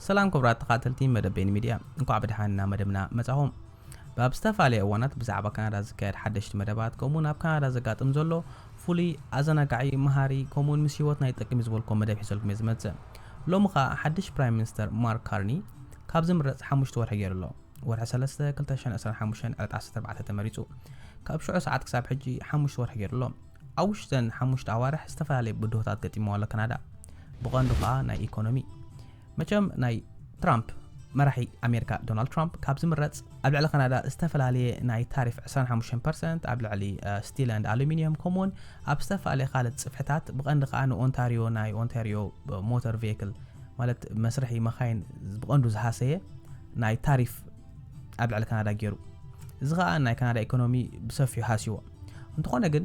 ሰላም ክቡራት ተኻተልቲ መደብ ቤን ሚድያ፣ እንኳዕ ብደሓን ናብ መደብና መጻኹም። ኣብ ዝተፈላለየ እዋናት ብዛዕባ ካናዳ ዝካየድ ሓደሽቲ መደባት፣ ከምኡ እውን ኣብ ካናዳ ዘጋጥም ዘሎ ፍሉይ፣ ኣዘናጋዒ፣ መሃሪ፣ ከምኡ እውን ምስ ህይወትና ይጠቅም እዩ ዝበልኩም መደብ ሒዘልኩም እየ ዝመጽእ። ሎሚ ኸኣ ሓድሽ ፕራይም ሚኒስተር ማርክ ካርኒ ካብ ዝምረጽ ሓሙሽተ ወርሒ ገይሩ ኣሎ። ወርሒ ሰለስተ ክልተ ሽሕን ዕስራን ሓሙሽተን ዕለት ዓሰርተ ኣርባዕተ ተመሪጹ። ካብ ሽዑ ሰዓት ክሳብ ሕጂ ሓሙሽተ ወርሒ ገይሩ ኣሎ። ኣብ ውሽጠን ሓሙሽተ ኣዋርሕ ዝተፈላለየ ብድሆታት ገጢሞ ኣሎ ካናዳ፣ ብቐንዱ ኸኣ ናይ ኢኮኖሚ። መቸም ናይ ትራምፕ፣ መራሒ ኣሜሪካ ዶናልድ ትራምፕ ካብ ዝምረጽ ኣብ ልዕሊ ካናዳ ዝተፈላለየ ናይ ታሪፍ ዕስራን ሓሙሽተን ፐርሰንት ኣብ ልዕሊ ስቲል ኣንድ ኣሉሚኒየም፣ ከምኡውን ኣብ ዝተፈላለየ ካልእ ጽፍሕታት፣ ብቐንዲ ኸኣ ንኦንታሪዮ፣ ናይ ኦንታሪዮ ሞተር ቬክል ማለት መስርሒ መኻይን ብቐንዱ ዝሃሰየ ናይ ታሪፍ ኣብ ልዕሊ ካናዳ ገይሩ። እዚ ኸኣ ናይ ካናዳ ኢኮኖሚ ብሰፊሑ ሃስይዎ። እንተኾነ ግን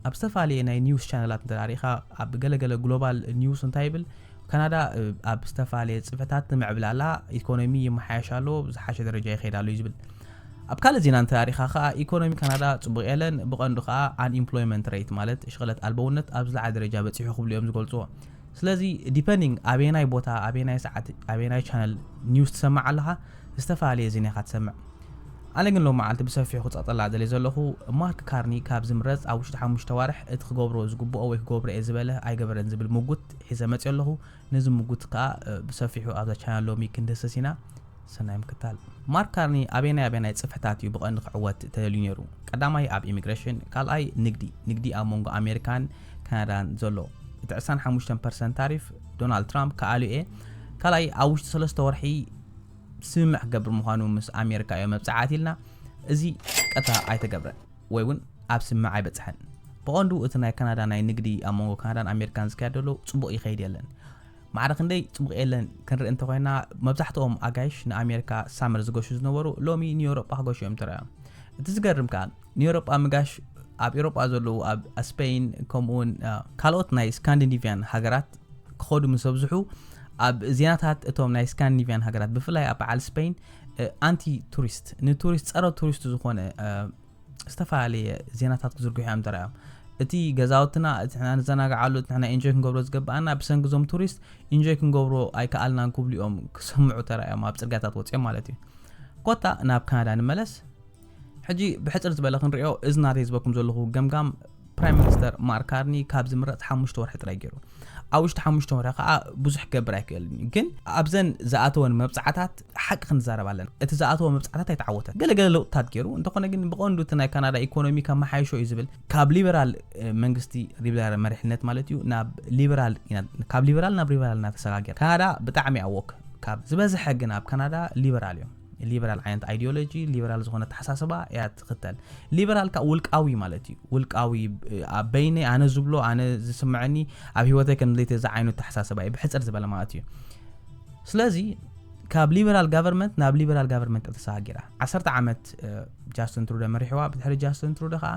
ኣብ ዝተፈላለየ ናይ ኒውስ ቻነላት እንተ ርኢኻ፣ ኣብ ገለገለ ግሎባል ኒውስ እንታይ ይብል፣ ካናዳ ኣብ ዝተፈላለየ ጽፍሕታት ትምዕብል ኣላ፣ ኢኮኖሚ ይመሓየሽ ኣሎ፣ ዝሓሸ ደረጃ ይኸይድ ኣሎ እዩ ዝብል። ኣብ ካልእ ዜና እንተ ርኢኻ ኸኣ ኢኮኖሚ ካናዳ ጽቡቕ የለን፣ ብቐንዱ ኸኣ ኣንኢምፕሎይመንት ሬት ማለት ሽቕለት ኣልበውነት ኣብ ዝለዓለ ደረጃ በጺሑ ክብሉ እዮም ዝገልጽዎ። ስለዚ ዲፐንዲንግ ኣበየናይ ቦታ፣ ኣበየናይ ሰዓት፣ ኣበየናይ ቻነል ኒውስ ትሰምዕ ኣለኻ፣ ዝተፈላለየ ዜና ኢኻ ትሰምዕ። ኣነ ግን ሎም መዓልቲ ብሰፊሑ ክጸቕጠላ ደልየ ዘለኹ፣ ማርክ ካርኒ ካብ ዝምረጽ ኣብ ውሽጢ ሓሙሽተ ዋርሕ እቲ ክገብሮ ዝግብኦ ወይ ክገብሮ እየ ዝበለ ኣይገበረን ዝብል ምጉት ሒዘ መጽእ ኣለኹ። ነዚ ምጉት ከኣ ብሰፊሑ ኣብዛ ቻነል ሎሚ ክንድህስስ ኢና። ሰናይ ምክታል። ማርክ ካርኒ ኣበየናይ ኣበየናይ ጽፍሕታት እዩ ብቐንዲ ክዕወት ተደልዩ ነይሩ? ቀዳማይ ኣብ ኢሚግሬሽን፣ ካልኣይ ንግዲ፣ ንግዲ ኣብ መንጎ ኣሜሪካን ካናዳን ዘሎ። እቲ ዕስራን ሓሙሽተን ፐርሰንት ታሪፍ ዶናልድ ትራምፕ ክኣልዮ እየ፣ ካልኣይ ኣብ ውሽጢ ሰለስተ ወርሒ ስምምዕ ክገብር ምዃኑ ምስ ኣሜሪካ እዮም መብጽዓ ኣትልና። እዚ ቀታ ኣይተገብረን ወይ እውን ኣብ ስምምዕ ኣይበጽሐን። ብቐንዱ እቲ ናይ ካናዳ ናይ ንግዲ ኣብ መንጎ ካናዳን ኣሜሪካን ዝካየድ ዘሎ ጽቡቕ ይኸይድ የለን። ማዕረ ክንደይ ጽቡቕ የለን ክንርኢ እንተኾይና፣ መብዛሕትኦም ኣጋይሽ ንኣሜሪካ ሳመር ዝገሹ ዝነበሩ ሎሚ ንኤውሮጳ ክገሹ እዮም ተራእዮም። እቲ ዝገርም ከኣ ንኤውሮጳ ምጋሽ ኣብ ኤውሮጳ ዘለዉ ኣብ ስፔን ከምኡውን ካልኦት ናይ ስካንዲኒቪያን ሃገራት ክኸዱ ምስ ኣብዝሑ፣ ኣብ ዜናታት እቶም ናይ ስካንዲኒቪያን ሃገራት ብፍላይ ኣብ በዓል ስፔን ኣንቲ ቱሪስት፣ ንቱሪስት ጸረ ቱሪስት ዝኾነ ዝተፈላለየ ዜናታት ክዝርግሑ እዮም ተራእዮም። እቲ ገዛውትና፣ እቲ ንሕና ንዘናግዓሉ፣ እቲ ንሕና ኢንጆይ ክንገብሮ ዝገባኣና ብሰንኪ እዞም ቱሪስት ኢንጆይ ክንገብሮ ኣይከኣልናን ክብሉ እዮም ክሰምዑ ተራእዮም፣ ኣብ ጽርግያታት ወጺኦም ማለት እዩ። ኮታ ናብ ካናዳ ንመለስ። ሕጂ ብሕጽር ዝበለ ክንሪኦ፣ እዚ ናተይ ዝበኩም ዘለኹ ገምጋም ፕራይም ሚኒስተር ማርክ ካርኒ ካብ ዝምረጽ ሓሙሽተ ወርሒ ጥራይ ገይሩ። ኣብ ውሽጢ ሓሙሽተ ወርሒ ከኣ ብዙሕ ክገብር ኣይክእልን እዩ። ግን ኣብዘን ዝኣተወን መብጻዕታት ሓቂ ክንዛረብ ኣለና። እቲ ዝኣተወ መብጻዕታት ኣይተዓወተን። ገለገለ ለውጥታት ገይሩ፣ እንተኾነ ግን ብቐንዱ እቲ ናይ ካናዳ ኢኮኖሚ ከመሓይሾ እዩ ዝብል፣ ካብ ሊበራል መንግስቲ፣ ሊበራል መሪሕነት ማለት እዩ፣ ናብ ሊበራል ኢና፣ ካብ ሊበራል ናብ ሊበራል እናተሰጋገረ። ካናዳ ብጣዕሚ ኣወክ ካብ ዝበዝሐ ግን ኣብ ካናዳ ሊበራል እዮም። ሊበራል ዓይነት ኣይዲዮሎጂ፣ ሊበራል ዝኾነ ኣተሓሳስባ እያ ትኽተል። ሊበራል ከኣ ውልቃዊ ማለት እዩ። ውልቃዊ፣ ኣብ በይነይ ኣነ ዝብሎ፣ ኣነ ዝስምዐኒ፣ ኣብ ህይወተይ ከም ድሌተ ዝዓይኑ ኣተሓሳስባ እዩ፣ ብሕጽር ዝበለ ማለት እዩ። ስለዚ ካብ ሊበራል ጋቨርንመንት ናብ ሊበራል ጋቨርንመንት እያ ተሰጋጊራ። ዓሰርተ ዓመት ጃስትን ትሩደ መሪሕዋ፣ ብድሕሪ ጃስትን ትሩደ ከኣ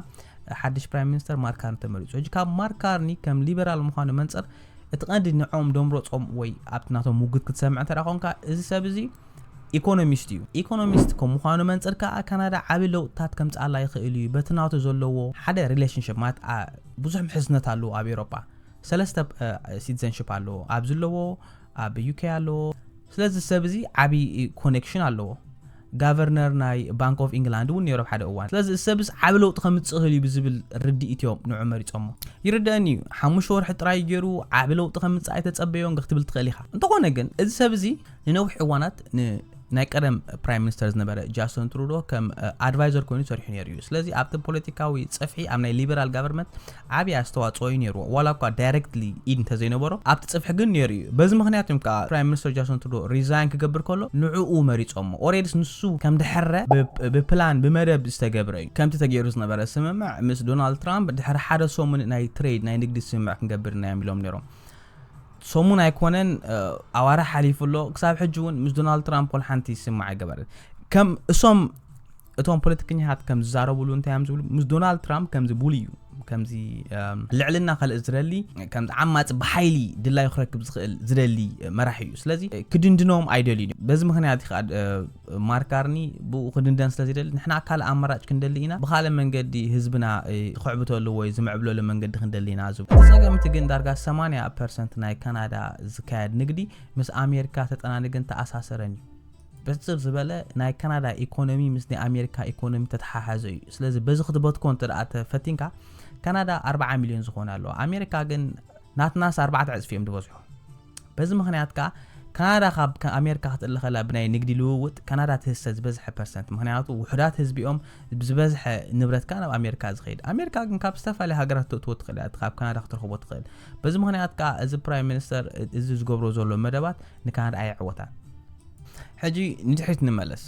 ሓድሽ ፕራይም ሚኒስተር ማርክ ካርኒ ተመሪጹ። ሕጂ ካብ ማርክ ካርኒ ከም ሊበራል ምዃኑ መንጽር እቲ ቀንዲ ንዕኦም ደምረጾም ወይ ኣብቲ ናቶም ምጉት ክትሰምዕ እንተ ደኣ ኾንካ፣ እዚ ሰብ እዚ ኢኮኖሚስት እዩ። ኢኮኖሚስት ከም ምዃኑ መንጽር ከኣ ካናዳ ዓቢ ለውጥታት ከምጽኣላ ይኽእል እዩ። በቲ ናቱ ዘለዎ ሓደ ሪሌሽንሽፕ ማለት ብዙሕ ምሕዝነት ኣለዎ ኣብ ኤውሮጳ። ሰለስተ ሲቲዘንሽፕ ኣለዎ። ኣብ ዘለዎ ኣብ ዩኬ ኣለዎ። ስለዚ ሰብ እዚ ዓቢ ኮኔክሽን ኣለዎ። ጋቨርነር ናይ ባንክ ኦፍ ኢንግላንድ እውን ነይሮ ሓደ እዋን። ስለዚ እዚ ሰብ እዚ ዓቢ ለውጢ ከምጽእ ይኽእል እዩ ብዝብል ርድኢት እዮም ንዑ መሪጾሞ። ይርደአኒ እዩ፣ ሓሙሽተ ወርሒ ጥራይ ገይሩ ዓቢ ለውጢ ከምጽእ ኣይተጸበዮን ክትብል ትኽእል ኢኻ። እንተኾነ ግን እዚ ሰብ እዚ ንነዊሕ እዋናት ን ናይ ቀደም ፕራይም ሚኒስተር ዝነበረ ጃስትን ትሩዶ ከም ኣድቫይዘር ኮይኑ ሰሪሑ ነይሩ እዩ። ስለዚ ኣብቲ ፖለቲካዊ ጽፍሒ ኣብ ናይ ሊበራል ጋቨርንመንት ዓቢ ኣስተዋጽኦ እዩ ነይርዎ፣ ዋላ እኳ ዳይሬክትሊ ኢድ እንተዘይነበሮ ኣብቲ ጽፍሒ ግን ነይሩ እዩ። በዚ ምኽንያት እዮም ከዓ ፕራይም ሚኒስተር ጃስትን ትሩዶ ሪዛይን ክገብር ከሎ ንዕኡ መሪጾሞ። ኦሬድስ ንሱ ከም ድሕረ ብፕላን ብመደብ ዝተገብረ እዩ። ከምቲ ተገይሩ ዝነበረ ስምምዕ ምስ ዶናልድ ትራምፕ ድሕሪ ሓደ ሰሙን ናይ ትሬድ ናይ ንግዲ ስምምዕ ክንገብር ኢና እዮም ኢሎም ነይሮም። ሰሙን ኣይኮነን ኣዋርሕ ሓሊፉ ኣሎ። ክሳብ ሕጂ እውን ምስ ዶናልድ ትራምፕ ወላ ሓንቲ ስምምዕ ኣይገበረን። ከም እሶም እቶም ፖለቲከኛታት ከም ዝዛረብሉ እንታይ እዮም ዝብሉ፣ ምስ ዶናልድ ትራምፕ ከምዚ ቡሊ እዩ፣ ከምዚ ልዕልና ካልእ ዝደሊ፣ ከምዚ ዓማፂ ብሓይሊ ድላዩ ክረክብ ዝኽእል ዝደሊ መራሒ እዩ። ስለዚ ክድንድኖም ኣይደልዩ። በዚ ምክንያት እዩ ከዓ ማርክ ካርኒ ብኡ ክድንደን ስለ ዝደሊ፣ ንሕና ካልእ ኣማራጭ ክንደሊ ኢና፣ ብካልእ መንገዲ ህዝብና ክዕብተሉ ወይ ዝምዕብለሉ መንገዲ ክንደሊ ኢና ዝብል። እቲ ፀገምቲ ግን ዳርጋ ሰማንያ ፐርሰንት ናይ ካናዳ ዝካየድ ንግዲ ምስ ኣሜሪካ ተጠናንግን ተኣሳሰረን እዩ። ብሕጽር ዝበለ ናይ ካናዳ ኢኮኖሚ ምስ ናይ ኣሜሪካ ኢኮኖሚ ተተሓሓዘ እዩ። ስለዚ በዚ ክትበትኮ እንተ ደኣ ተፈቲንካ፣ ካናዳ ኣርብዓ ሚልዮን ዝኾነ ኣለዋ። ኣሜሪካ ግን ናትናስ ኣርባዕተ ዕጽፊ እዮም ዝበዝሑ። በዚ ምኽንያት ከኣ ካናዳ ካብ ከ- ኣሜሪካ ክትእለ ከላ ብናይ ንግዲ ልውውጥ ካናዳ ትህሰ ዝበዝሐ ፐርሰንት። ምኽንያቱ ውሑዳት ህዝቢኦም ብዝበዝሐ ንብረት ከኣ ናብ ኣሜሪካ ዝኸይድ። ኣሜሪካ ግን ካብ ዝተፈላለዩ ሃገራት ተእትዎ ትኽእል እያ፣ እቲ ካብ ካናዳ ክትረኽቦ ትኽእል። በዚ ምኽንያት ከኣ እዚ ፕራይም ሚኒስተር እዚ ዝገብሮ ዘሎ መደባት ንካናዳ ኣየዕወታን። ሕጂ ንድሕሪት ንመለስ።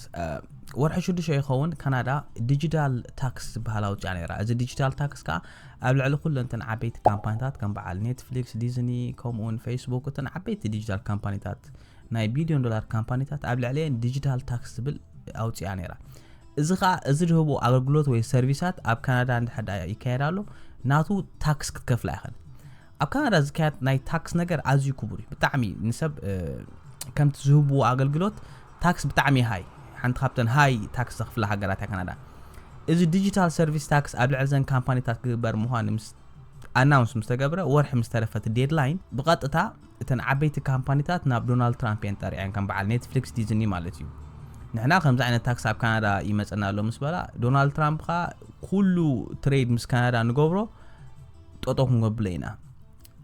ወርሒ ሽዱሽተ ይኸውን ካናዳ ዲጂታል ታክስ ዝበሃል ኣውፅያ ነይራ። እዚ ዲጂታል ታክስ ከዓ ኣብ ልዕሊ ኩለንተን ዓበይቲ ካምፓኒታት ከም በዓል ኔትፍሊክስ፣ ዲዝኒ፣ ከምኡውን ፌስቡክ፣ እተን ዓበይቲ ዲጂታል ካምፓኒታት፣ ናይ ቢልዮን ዶላር ካምፓኒታት ኣብ ልዕሊየን ዲጂታል ታክስ ዝብል ኣውፅያ ነይራ። እዚ ከዓ እዚ ዝህቦ ኣገልግሎት ወይ ሰርቪሳት ኣብ ካናዳ እንድሕር ደኣ ይካየድ ኣሎ፣ ናቱ ታክስ ክትከፍላ ኢኸን። ኣብ ካናዳ ዝካየድ ናይ ታክስ ነገር ኣዝዩ ክቡር እዩ። ብጣዕሚ ንሰብ ከምቲ ዝህብዎ ኣገልግሎት ታክስ ብጣዕሚ ሃይ፣ ሓንቲ ካብተን ሃይ ታክስ ዘኽፍላ ሃገራት እያ ካናዳ። እዚ ዲጂታል ሰርቪስ ታክስ ኣብ ልዕሊ ዘን ካምፓኒታት ክግበር ምዃኑ ምስ ኣናውንስ ምስ ተገብረ፣ ወርሒ ምስ ተረፈ እቲ ዴድላይን፣ ብቐጥታ እተን ዓበይቲ ካምፓኒታት ናብ ዶናልድ ትራምፕ እየን ጠሪዐን፣ ከም በዓል ኔትፍሊክስ፣ ዲዝኒ ማለት እዩ። ንሕና ከምዚ ዓይነት ታክስ ኣብ ካናዳ ይመፀና ኣሎ ምስ በላ፣ ዶናልድ ትራምፕ ከዓ ኩሉ ትሬድ ምስ ካናዳ ንገብሮ ጠጠው ክንገብሎ ኢና።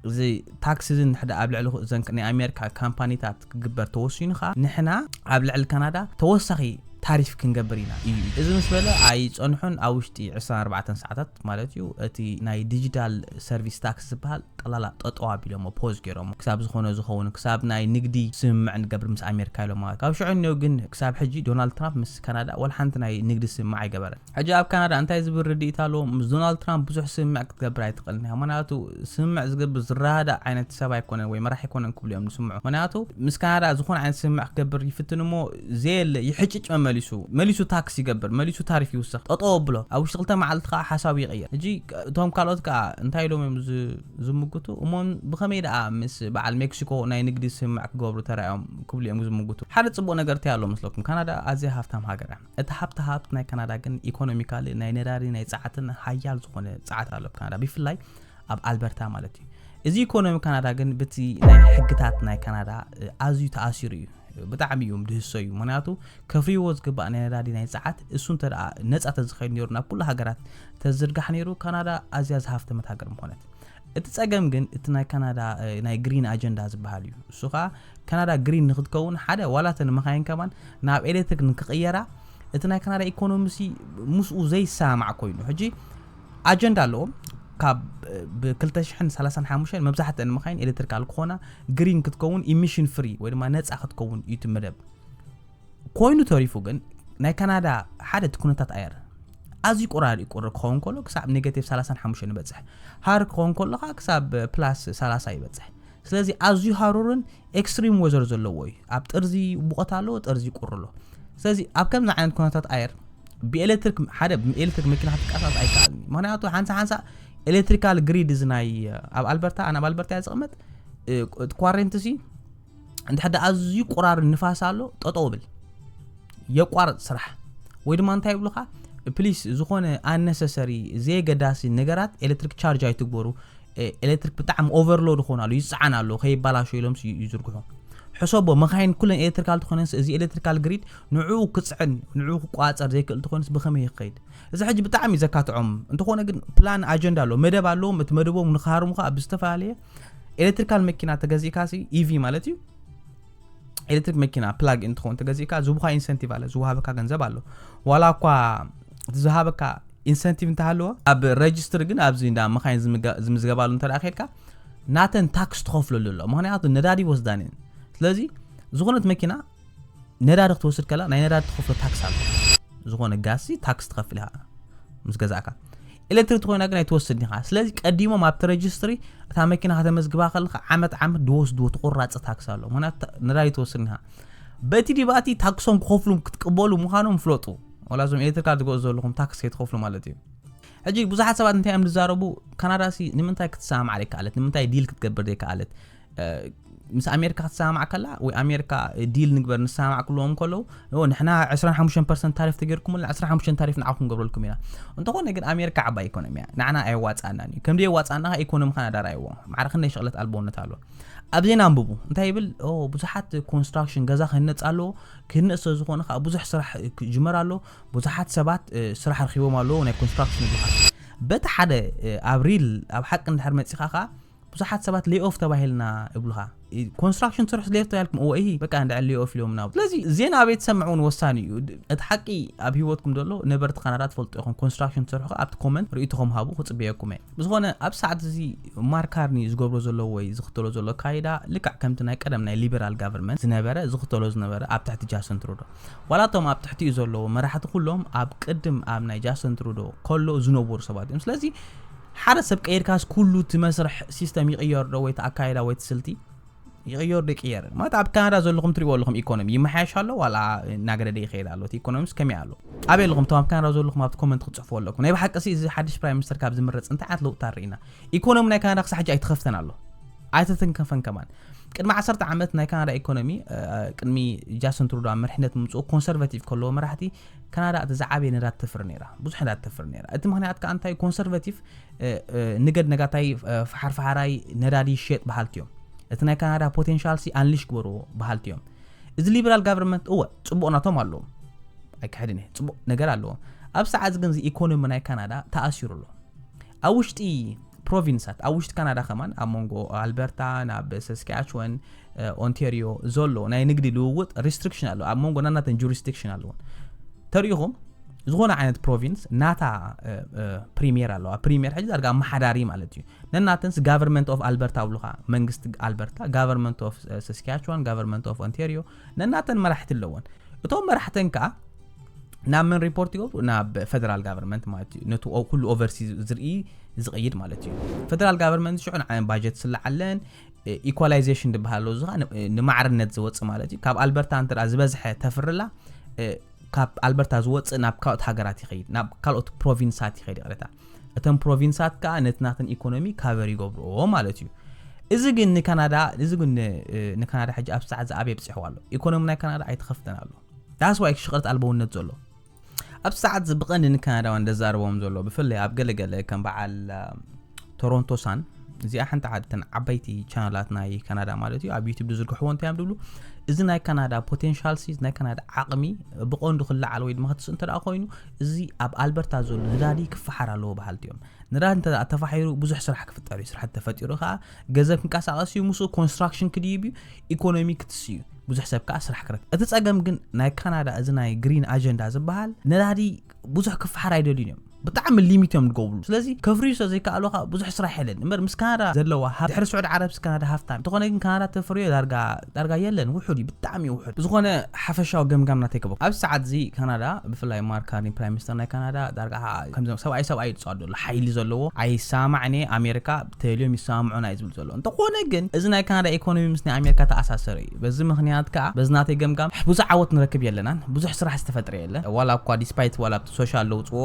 እዚ ታክስ እዚ ንሕደ ኣብ ልዕሊ እዘን ናይ ኣሜሪካ ካምፓኒታት ክግበር ተወሲኑ ከዓ ንሕና ኣብ ልዕሊ ካናዳ ተወሳኺ ታሪፍ ክንገብር ኢና እዩ። እዚ ምስ በለ ኣይፀንሑን፣ ኣብ ውሽጢ ዕስራን ኣርባዕተን ሰዓታት ማለት እዩ እቲ ናይ ዲጂታል ሰርቪስ ታክስ ዝበሃል ጠላላ ጠጠው ኣቢሎሞ፣ ፖዝ ገይሮሞ፣ ክሳብ ዝኾነ ዝኸውን ክሳብ ናይ ንግዲ ስምምዕ ንገብር ምስ ኣሜሪካ ኢሎም ማለት። ካብ ሽዑ እኒኦ ግን ክሳብ ሕጂ ዶናልድ ትራምፕ ምስ ካናዳ ወላ ሓንቲ ናይ ንግዲ ስምምዕ ኣይገበረን። ሕጂ ኣብ ካናዳ እንታይ ዝብል ርድኢት ኣለዎ? ምስ ዶናልድ ትራምፕ ብዙሕ ስምምዕ ክትገብር ኣይትኽእልን ኢኻ። ምኽንያቱ ስምምዕ ዝገብር ዝረዳዳእ ዓይነት ሰብ ኣይኮነን ወይ መራሒ ኣይኮነን ክብሉ እዮም ዝስምዑ። ምኽንያቱ ምስ ካናዳ ዝኾነ ዓይነት ስምምዕ ክገብር ይፍትን እሞ ዘየለ ይሕጭጭ መመሊሱ፣ መሊሱ ታክስ ይገብር፣ መሊሱ ታሪፍ ይውስኽ፣ ጠጠው ኣብሎ። ኣብ ውሽጢ ክልተ መዓልቲ ከዓ ሓሳቡ ይቕየር። ሕጂ እቶም ካልኦት ከዓ እንታይ ኢሎም እዮም ዝ- ዝምጉቱ? እሞ ብኸመይ ደኣ ምስ በዓል ሜክሲኮ ናይ ንግዲ ስምምዕ ክገብሩ ተራእዮም ክብሉ እዮም ዝምጉቱ። ሓደ ጽቡቕ ነገር እንታይ ኣሎ መስለኩም? ካናዳ ኣዝያ ሃብታም ሃገር እያ። እቲ ሃብቲ ሃብቲ ናይ ካናዳ ግን ኢኮኖሚካሊ ናይ ነዳዲ ናይ ጸዓትን ሓያል ዝኾነ ጸዓት ኣሎ ኣብ ካናዳ፣ ብፍላይ ኣብ ኣልበርታ ማለት እዩ። እዚ ኢኮኖሚ ካናዳ ግን ብቲ ናይ ሕግታት ናይ ካናዳ ኣዝዩ ተኣሲሩ እዩ። ብጣዕሚ እዮም ድህሰዩ። ምኽንያቱ ከፍርይዎ ዝግባእ ናይ ነዳዲ ናይ ጸዓት እሱ እንተ ደኣ ነጻ ተዝኸይድ ነይሩ፣ ናብ ኩሉ ሃገራት ተዝርጋሕ ነይሩ፣ ካናዳ ኣዝያ ዝሃፍተመት ሃገር ምኾነት። እቲ ጸገም ግን እቲ ናይ ካናዳ ናይ ግሪን ኣጀንዳ ዝበሃል እዩ። እሱ ከዓ ካናዳ ግሪን ንክትከውን ሓደ ዋላ እተን መኻይን ከማን ናብ ኤሌክትሪክ ንክቕየራ እቲ ናይ ካናዳ ኢኮኖሚሲ ምስኡ ዘይሰማማዕ ኮይኑ ሕጂ ኣጀንዳ ኣለዎም። ካብ ብ2035 መብዛሕትአን መኻይን ኤሌክትሪካል ክኾና፣ ግሪን ክትከውን፣ ኢሚሽን ፍሪ ወይ ድማ ነፃ ክትከውን እዩ እቲ መደብ። ኮይኑ ተሪፉ ግን ናይ ካናዳ ሓደ እቲ ኩነታት ኣየር ኣዝዩ ቁራር ይቁር ክኸውን ከሎ ክሳብ ኔጋቲቭ 35 ይበፅሕ፣ ሃር ክኸውን ከሎ ከዓ ክሳብ ፕላስ 30 ይበፅሕ። ስለዚ ኣዝዩ ሃሩርን ኤክስትሪም ወዘር ዘለዎ እዩ። ኣብ ጥርዚ ሙቐት ኣለዎ፣ ጥርዚ ቁር ኣሎ። ስለዚ ኣብ ከምዚ ዓይነት ኩነታት ኣየር ብኤሌክትሪክ ሓደ ብኤሌክትሪክ መኪና ክትንቀሳቀስ ኣይከኣልን እዩ። ምክንያቱ ሓንሳ ሓንሳ ኤሌክትሪካል ግሪድ እዚ ናይ ኣብ ኣልበርታ ኣነ ኣብ ኣልበርታ እያ ዝቕመጥ እቲ ኳሬንት ሲ እንድሕር ኣዝዩ ቁራር ንፋስ ኣሎ ጠጠው ብል የቋርፅ ስራሕ ወይ ድማ እንታይ ይብሉካ ፕሊስ ዝኾነ ኣነሰሰሪ ዘየገዳሲ ነገራት ኤሌክትሪክ ቻርጅ ኣይትግበሩ። ኤሌክትሪክ ብጣዕሚ ኦቨርሎድ ይኾን ኣሎ ይፀዓን ኣሎ ከይባላሾ ኢሎም ይዝርግሑ። ሕሰቦ መካይን ኩለን ኤሌክትሪካል ትኾነን እዚ ኤሌክትሪካል ግሪድ ንዕኡ ክፅዕን ንዕኡ ክቋፀር ዘይክእል ትኾንስ ብኸመይ ይኸይድ? እዚ ሕጂ ብጣዕሚ ዘካትዖም እንተኾነ ግን ፕላን ኣጀንዳ ኣሎ መደብ ኣለዎም። እቲ መደቦም ንክሃርሙ ከዓ ብዝተፈላለየ ኤሌክትሪካል መኪና ተገዚእካ ኢቪ ማለት እዩ ኤሌክትሪክ መኪና ፕላግ ኢን ትኸውን ተገዚእካ ዝቡካ ኢንሰንቲቭ ኣለ ዝወሃበካ ገንዘብ ኣሎ ዋላ እኳ ዝሃበካ ኢንሰንቲቭ እንተሃለወ ኣብ ረጅስትሪ ግን ኣብዚ እንዳ መኻይን ዝምዝገባሉ እንተ ኬድካ ናተን ታክስ ትኸፍለሉ ኣሎ ምክንያቱ ነዳዲ ወስዳን እየን ስለዚ ዝኾነት መኪና ነዳዲ ክትወስድ ከላ ናይ ነዳዲ ትኸፍሎ ታክስ ኣሎ ዝኾነ ጋሲ ታክስ ትኸፍል ኢኻ ምስ ገዛእካ ኤሌክትሪክ ተኮይና ግን ኣይትወስድን ኢኻ ስለዚ ቀዲሞም ኣብቲ ረጅስትሪ እታ መኪና ከተመዝግባ ከለካ ዓመት ዓመት ድወስድዎ ትቁራፂ ታክስ ኣሎ ምክንያቱ ነዳዲ ትወስድን ኢኻ በቲ ዲባቲ ታክሶም ክኸፍሉ ክትቅበሉ ምዃኖም ፍለጡ ወላ እዞም ኤሌክትሪካል ትገዙ ዘለኹም ታክስ ከይትኸፍሉ ማለት እዩ ሕጂ ብዙሓት ሰባት እንታይ እዮም ዝዛረቡ? ካናዳ ሲ ንምንታይ ክትሰማማዕ ዘይከኣለት? ንምንታይ ዲል ክትገብር ዘይከኣለት? ምስ ኣሜሪካ ክትሰማማዕ ከላ ወይ ኣሜሪካ ዲል ንግበር ንሰማማዕ ክብልዎም ከለዉ ንሕና ዕስራን ሓሙሽተን ፐርሰንት ታሪፍ ተገይርኩምልና ዕስራን ሓሙሽተን ታሪፍ ንዓኹም ክንገብረልኩም ኢና። እንተኾነ ግን ኣሜሪካ ዓባይ ኢኮኖሚ እያ፣ ንዓና ኣየዋፅኣናን እዩ። ከም ደየዋፅኣና ኢኮኖሚ ካናዳ ራእይዎ ማዕረ ክንደይ ሸቕለት ኣልቦነት ኣሎ። ኣብ ዜና ኣንብቡ እንታይ ይብል? ብዙሓት ኮንስትራክሽን ገዛ ክህነፅ ኣለዎ፣ ክህነፅ ስለዝኾነ ከዓ ብዙሕ ስራሕ ክጅመር ኣሎ፣ ብዙሓት ሰባት ስራሕ ረኪቦም ኣለዎ ናይ ኮንስትራክሽን ይብሉካ። በቲ ሓደ ኣብሪል ኣብ ሓቂ እንድሕር መፂኻ ከዓ ብዙሓት ሰባት ሌኦፍ ተባሂልና ይብሉኻ። ኮንስትራክሽን ትሰርሑ ሌኦፍ ተባሂልኩም እወ ይሂ በቃ እንድዕል ሌኦፍ ኢሎምና። ስለዚ ዜና ኣበይ ትሰምዑ እውን ወሳኒ እዩ። እቲ ሓቂ ኣብ ህይወትኩም ዘሎ ነበርቲ ካናዳ ትፈልጡ ኢኹም። ኮንስትራክሽን ትሰርሑ ኣብቲ ኮመንት ርእይቶኹም ሃቡ ክፅበየኩም እየ። ብዝኾነ ኣብ ሰዓት እዚ ማርክ ካርኒ ዝገብሮ ዘሎ ወይ ዝኽተሎ ዘሎ ካይዳ ልክዕ ከምቲ ናይ ቀደም ናይ ሊበራል ጋቨርንመንት ዝነበረ ዝኽተሎ ዝነበረ ኣብ ትሕቲ ጃስትን ትሩዶ ዋላ እቶም ኣብ ትሕቲኡ ዘለዉ መራሕቲ ኩሎም ኣብ ቅድም ኣብ ናይ ጃስትን ትሩዶ ከሎ ዝነበሩ ሰባት እዮም። ስለዚ ሓደ ሰብ ቀይርካስ ኩሉ እቲ መስርሕ ሲስተም ይቕየር ዶ ወይ እቲ ኣካይዳ ወይ እቲ ስልቲ ይቕየር ዶ ይቕየር? ማለት ኣብ ካናዳ ዘለኹም ትሪእዎ ኣለኹም ኢኮኖሚ ይመሓየሽ ኣሎ ዋላ እናገደደ ይኸይድ ኣሎ? እቲ ኢኮኖሚስ ከመይ ኣሎ? ኣበይ ኣለኹም? እቶም ኣብ ካናዳ ዘለኹም ኣብቲ ኮመንት ክትፅሕፉ ኣለኩም። ናይ ብሓቂ ሲ እዚ ሓድሽ ፕራይም ሚኒስተር ካብ ዝምረፅ እንታይ ዓይነት ለውጥታት ርኢና? ኢኮኖሚ ናይ ካናዳ ክሳብ ሕጂ ኣይተኸፍተን ኣሎ፣ ኣይተተንከፈን ከማን። ቅድሚ ዓሰርተ ዓመት ናይ ካናዳ ኢኮኖሚ ቅድሚ ጃስትን ትሩዶ ኣብ መርሕነት ምምፅኡ ኮንሰርቫቲቭ ከለዎ መራሕቲ ካናዳ እቲ ዝዓበየ ነዳት ተፍሪ ነይራ፣ ብዙሕ ነዳት ተፍሪ ነይራ። እቲ ምክንያት ከዓ እንታይ ኮንሰርቫቲቭ ንገድ ነጋታይ ፈሓር ፈሓራይ ነዳዲ ይሸጥ በሃልቲ እዮም። እቲ ናይ ካናዳ ፖቴንሻል ሲ ኣንሊሽ ግበርዎ በሃልቲ እዮም። እዚ ሊበራል ጋቨርንመንት እወ ፅቡቕ ናቶም ኣለዎም ኣይክሕድን እየ፣ ፅቡቕ ነገር ኣለዎም። ኣብ ሰዓት ግን እዚ ኢኮኖሚ ናይ ካናዳ ተኣሲሩ ኣሎ። ኣብ ውሽጢ ፕሮቪንሳት ኣብ ውሽጢ ካናዳ ከማን ኣብ መንጎ ኣልበርታ ናብ ሰስካችወን ኦንቴሪዮ ዘሎ ናይ ንግዲ ልውውጥ ሪስትሪክሽን ኣሎ ኣብ መንጎ ናናተን ጁሪስዲክሽን ኣለዎ። ተሪኢኹም ዝኾነ ዓይነት ፕሮቪንስ ናታ ፕሪሚየር ኣለዋ። ፕሪሚየር ሕጂ ዳርጋ ኣመሓዳሪ ማለት እዩ። ነናተንስ ጋቨርንመንት ኦፍ ኣልበርታ ብሉካ መንግስቲ ኣልበርታ፣ ጋቨርንመንት ኦፍ ሰስካችዋን፣ ጋቨርንመንት ኦፍ ኦንቴሪዮ ነናተን መራሕቲ ኣለወን። እቶም መራሕተን ከዓ ናብ መን ሪፖርት ይገብሩ? ናብ ፌደራል ጋቨርንመንት ማለት እዩ። ነቲ ኩሉ ኦቨርሲ ዝርኢ ዝቕይድ ማለት እዩ። ፌደራል ጋቨርንመንት ሽዑ ንዓን ባጀት ስለዓለን ኢኳላይዜሽን ዝበሃል ኣሎ። እዚ ከዓ ንማዕርነት ዝወፅእ ማለት እዩ። ካብ ኣልበርታ እንተ ዝበዝሐ ተፍርላ ካብ ኣልበርታ ዝወፅእ ናብ ካልኦት ሃገራት ይኸይድ፣ ናብ ካልኦት ፕሮቪንሳት ይኸይድ ይቕረታ። እተን ፕሮቪንሳት ከዓ ነቲ ናተን ኢኮኖሚ ካቨር ይገብርዎ ማለት እዩ። እዚ ግን ንካናዳ እዚ ግን ንካናዳ ሕጂ ኣብ ሰዓት ዝኣበየ ብፅሕዋ ኣሎ። ኢኮኖሚ ናይ ካናዳ ኣይተኸፍተን ኣሎ። ዳስ ዋይ ሽቕረት ኣልበውነት ዘሎ ኣብ ሰዓት እዚ ብቐንዲ ንካናዳውያን ዘዛርቦም ዘሎ ብፍላይ ኣብ ገለገለ ከም በዓል ቶሮንቶ ሳን እዚኣ ሓንቲ ዓደተን ዓበይቲ ቻናላት ናይ ካናዳ ማለት እዩ። ኣብ ዩቱብ ዝዝርግሕዎ እንታይ እዮም ዝብሉ? እዚ ናይ ካናዳ ፖቴንሻል ሲ ናይ ካናዳ ዓቕሚ ብቐንዱ ክለዓል ወይ ድማ ክትስ እንተ ደኣ ኮይኑ እዚ ኣብ ኣልበርታ ዘሎ ነዳዲ ክፈሓር ኣለዎ በሃልቲ እዮም። ነዳዲ እንተ ተፋሒሩ ብዙሕ ስራሕ ክፍጠር እዩ። ስራሕ ተፈጢሩ ከዓ ገንዘብ ክንቀሳቐስ እዩ። ምስኡ ኮንስትራክሽን ክድይብ እዩ። ኢኮኖሚ ክትስ እዩ። ብዙሕ ሰብ ከዓ ስራሕ ክረክብ። እቲ ጸገም ግን ናይ ካናዳ እዚ ናይ ግሪን ኣጀንዳ ዝበሃል ነዳዲ ብዙሕ ክፈሓር ኣይደልዩን እዮም። ብጣዕሚ ሊሚት እዮም ዝገብሩ። ስለዚ ከፍርዩ ስለ ዘይከኣሉ ከዓ ብዙሕ ስራሕ የለን። እምበር ምስ ካናዳ ዘለዋ ሃብ ድሕሪ ስዑድ ዓረብ ካናዳ ሃፍታም እንተኾነ ግን ካናዳ ተፍርዮ ዳርጋ ዳርጋ የለን። ውሑድ እዩ፣ ብጣዕሚ ውሑድ። ብዝኾነ ሓፈሻዊ ገምጋም ናተይ ክበኩም። ኣብ ሰዓት እዚ ካናዳ ብፍላይ ማርክ ካርኒ ፕራይም ሚኒስተር ናይ ካናዳ ዳርጋ ከምዞም ሰብኣይ ሰብኣይ ይፅዋዕ ዘሎ ሓይሊ ዘለዎ ኣይሰማማዕን እየ። ኣሜሪካ ተልዮም ይሰማምዑና እዩ ዝብል ዘሎ። እንተኾነ ግን እዚ ናይ ካናዳ ኢኮኖሚ ምስ ናይ ኣሜሪካ ተኣሳሰረ እዩ። በዚ ምክንያት ከዓ በዚ ናተይ ገምጋም ብዙሕ ዓወት ንረክብ የለናን። ብዙሕ ስራሕ ዝተፈጥረ የለን። ዋላ እኳ ዲስፓይት ዋላ ኣብቲ ሶሻል ለውፅዎ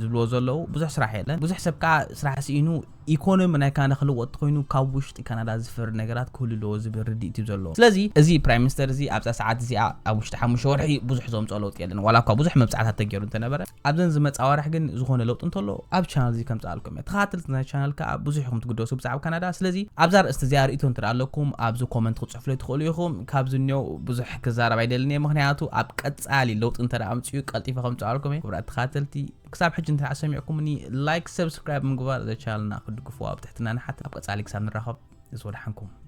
ዝብልዎ ዘለዉ ብዙሕ ስራሕ የለን። ብዙሕ ሰብ ከዓ ስራሕ ስኢኑ ኢኮኖሚ ናይ ካናዳ ክልወጥ ተኮይኑ ካብ ውሽጢ ካናዳ ዝፈሪ ነገራት ክህሉ ኣለዎ ዝብል ርድኢት እዩ ዘለዎ። ስለዚ እዚ ፕራይም ሚኒስተር እዚ ኣብዛ ሰዓት እዚኣ ኣብ ውሽጢ ሓሙሽተ ወርሒ ብዙሕ ዘምፅኦ ለውጢ የለን። ዋላ እኳ ብዙሕ መብፃዕታት ተገይሩ እንተነበረ ኣብዘን ዝመፃ ዋርሕ ግን ዝኾነ ለውጢ እንተሎ ኣብ ቻናል እዚ ከምፅኣልኩም እየ። ተኸታተልቲ ናይ ቻናል ከዓ ብዙሕ ኢኹም ትግደሱ ብዛዕባ ካናዳ። ስለዚ ኣብዛ ርእስቲ እዚኣ ርእይቶ እንተ ኣለኩም ኣብዚ ኮመንት ክፅሕፍለይ ትኽእሉ ኢኹም። ካብዚ እኒኦ ብዙሕ ክዛረብ ኣይደልን እየ፣ ምክንያቱ ኣብ ቀፃሊ ለውጢ እንተ ኣምፅኡ ቀልጢፈ ከምፅኣልኩም እየ። ክቡራት ተኸታተልቲ ክሳብ ሕጂ እንተ ሰሚዕኩምኒ ላይክ፣ ሰብስክራይብ ምግባር ዘቻልና ክድግፍዎ ኣብ ትሕትና ንሓት። ኣብ ቀፃሊ ክሳብ ንራኸብ ዝወድሓንኩም።